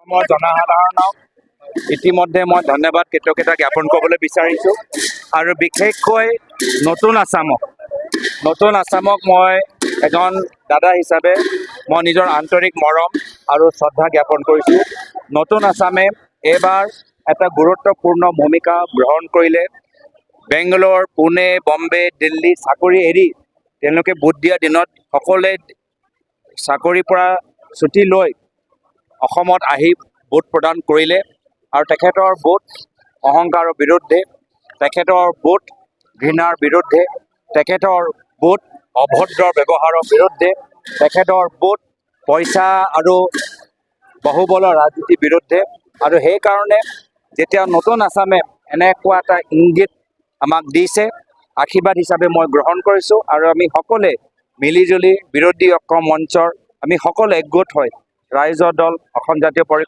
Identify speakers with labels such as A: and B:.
A: অসমৰ জনসাধাৰণক ইতিমধ্যে মই ধন্যবাদ, কৃতজ্ঞতা জ্ঞাপন কৰিবলৈ বিচাৰিছোঁ আৰু বিশেষকৈ নতুন আছামক মই এজন দাদা হিচাপে মই নিজৰ আন্তৰিক মৰম আৰু শ্ৰদ্ধা জ্ঞাপন কৰিছোঁ। নতুন আছামে এইবাৰ এটা গুৰুত্বপূৰ্ণ ভূমিকা গ্ৰহণ কৰিলে। বেংগলোৰ, পুনে, বম্বে, দিল্লী চাকৰি এৰি তেওঁলোকে ভোট দিয়া দিনত সকলোৱে চাকৰিৰ পৰা ছুটি লৈ অসমত আহি ভোট প্ৰদান কৰিলে আৰু তেখেতৰ ভোট অহংকাৰৰ বিৰুদ্ধে, তেখেতৰ ভোট ঘৃণাৰ বিৰুদ্ধে, তেখেতৰ ভোট অভদ্ৰ ব্যৱহাৰৰ বিৰুদ্ধে, তেখেতৰ ভোট পইচা আৰু বাহুবলৰ ৰাজনীতিৰ বিৰুদ্ধে। আৰু সেইকাৰণে যেতিয়া নতুন আছামে এনেকুৱা এটা ইংগিত আমাক দিছে, আশীৰ্বাদ হিচাপে মই গ্ৰহণ কৰিছোঁ। আৰু আমি সকলোৱে মিলিজুলি বিৰোধী ঐক্য মঞ্চৰ আমি সকলো একগোট হৈ ৰাইজৰ দল, অসম জাতীয় পৰিষদ